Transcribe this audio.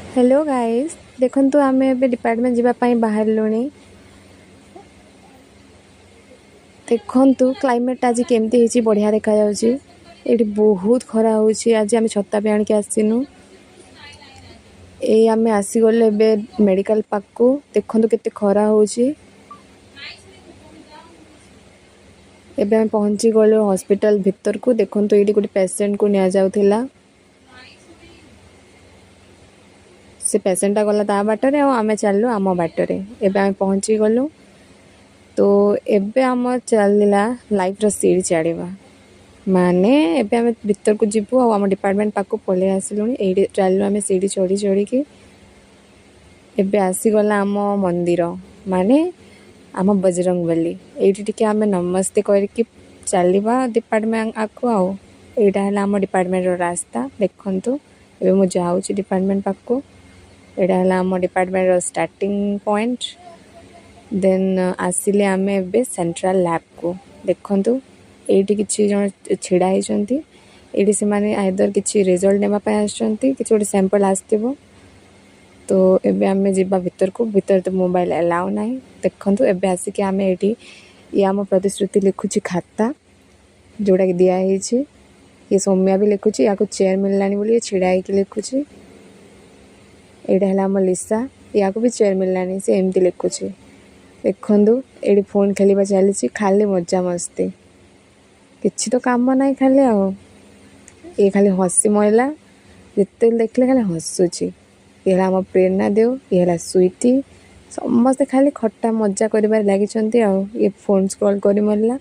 Hello guys, ଦେଖନ୍ତୁ ଆମେ ଏବେ ଡିପାର୍ଟମେଣ୍ଟ ଯିବା ପାଇଁ ବାହାରିଲୁଣି। ଦେଖନ୍ତୁ କ୍ଲାଇମେଟ୍ ଆଜି କେମିତି ହେଇଛି, ବଢ଼ିଆ ଦେଖାଯାଉଛି। ଏଇଠି ବହୁତ ଖରା ହେଉଛି। ଆଜି ଆମେ ଛତା ବି ଆଣିକି ଆସିନୁ। ଏଇ ଆମେ ଆସିଗଲୁ ଏବେ ମେଡ଼ିକାଲ ପାଖକୁ। ଦେଖନ୍ତୁ କେତେ ଖରା ହେଉଛି। ଏବେ ଆମେ ପହଞ୍ଚିଗଲୁ ହସ୍ପିଟାଲ ଭିତରକୁ। ଦେଖନ୍ତୁ ଏଇଠି ଗୋଟେ ପେସେଣ୍ଟକୁ ନିଆଯାଉଥିଲା। ସେ ପେସେଣ୍ଟଟା ଗଲା ତା ବାଟରେ ଆଉ ଆମେ ଚାଲିଲୁ ଆମ ବାଟରେ। ଏବେ ଆମେ ପହଞ୍ଚିଗଲୁ। ତ ଏବେ ଆମର ଚାଲିଲା ଲାଇଫ୍ର ସିଡ଼ି ଚଢ଼ିବା, ମାନେ ଏବେ ଆମେ ଭିତରକୁ ଯିବୁ ଆଉ ଆମ ଡିପାର୍ଟମେଣ୍ଟ ପାଖକୁ ପଳେଇ ଆସିଲୁଣି। ଏଇଠି ଚାଲିଲୁ ଆମେ ସିଡ଼ି ଚଢ଼ି ଚଢ଼ିକି। ଏବେ ଆସିଗଲା ଆମ ମନ୍ଦିର, ମାନେ ଆମ ବଜରଙ୍ଗବଲି। ଏଇଠି ଟିକେ ଆମେ ନମସ୍ତେ କରିକି ଚାଲିବା ଡିପାର୍ଟମେଣ୍ଟ ଆଗକୁ। ଆଉ ଏଇଟା ହେଲା ଆମ ଡିପାର୍ଟମେଣ୍ଟର ରାସ୍ତା। ଦେଖନ୍ତୁ ଏବେ ମୁଁ ଯାଉଛି ଡିପାର୍ଟମେଣ୍ଟ ପାଖକୁ। ଏଇଟା ହେଲା ଆମ ଡିପାର୍ଟମେଣ୍ଟର ଷ୍ଟାର୍ଟିଂ ପଏଣ୍ଟ। ଦେନ୍ ଆସିଲେ ଆମେ ଏବେ ସେଣ୍ଟ୍ରାଲ ଲ୍ୟାବ୍କୁ। ଦେଖନ୍ତୁ ଏଇଠି କିଛି ଜଣ ଛିଡ଼ା ହେଇଛନ୍ତି। ଏଇଠି ସେମାନେ ଆଇଦର କିଛି ରେଜଲ୍ଟ ନେବା ପାଇଁ ଆସିଛନ୍ତି, କିଛି ଗୋଟେ ସାମ୍ପଲ୍ ଆସିଥିବ। ତ ଏବେ ଆମେ ଯିବା ଭିତରକୁ। ଭିତରେ ତ ମୋବାଇଲ ଆଲାଉ ନାହିଁ। ଦେଖନ୍ତୁ ଏବେ ଆସିକି ଆମେ ଏଇଠି, ଇଏ ଆମ ପ୍ରତିଶ୍ରୁତି ଲେଖୁଛି ଖାତା ଯେଉଁଟାକି ଦିଆହେଇଛି। ଇଏ ସୌମ୍ୟା ବି ଲେଖୁଛି। ୟାକୁ ଚେୟାର ମିଳିଲାନି ବୋଲି ଇଏ ଛିଡ଼ା ହେଇକି ଲେଖୁଛି। ଏଇଟା ହେଲା ଆମ ଲିସା, ୟାକୁ ବି ଚେୟାର ମିଳିଲାନି, ସେ ଏମିତି ଲେଖୁଛି। ଦେଖନ୍ତୁ ଏଇଠି ଫୋନ୍ ଖେଳିବା ଚାଲିଛି, ଖାଲି ମଜାମସ୍ତି, କିଛି ତ କାମ ନାହିଁ ଖାଲି। ଆଉ ଇଏ ଖାଲି ହସି ମଇଲା, ଯେତେବେଳେ ଦେଖିଲେ ଖାଲି ହସୁଛି। ଇଏ ହେଲା ଆମ ପ୍ରେରଣା ଦେଉ, ଇଏ ହେଲା ସୁଇଟି। ସମସ୍ତେ ଖାଲି ଖଟା ମଜା କରିବାରେ ଲାଗିଛନ୍ତି। ଆଉ ଇଏ ଫୋନ୍ ସ୍କ୍ରଲ୍ କରି ମରିଲା।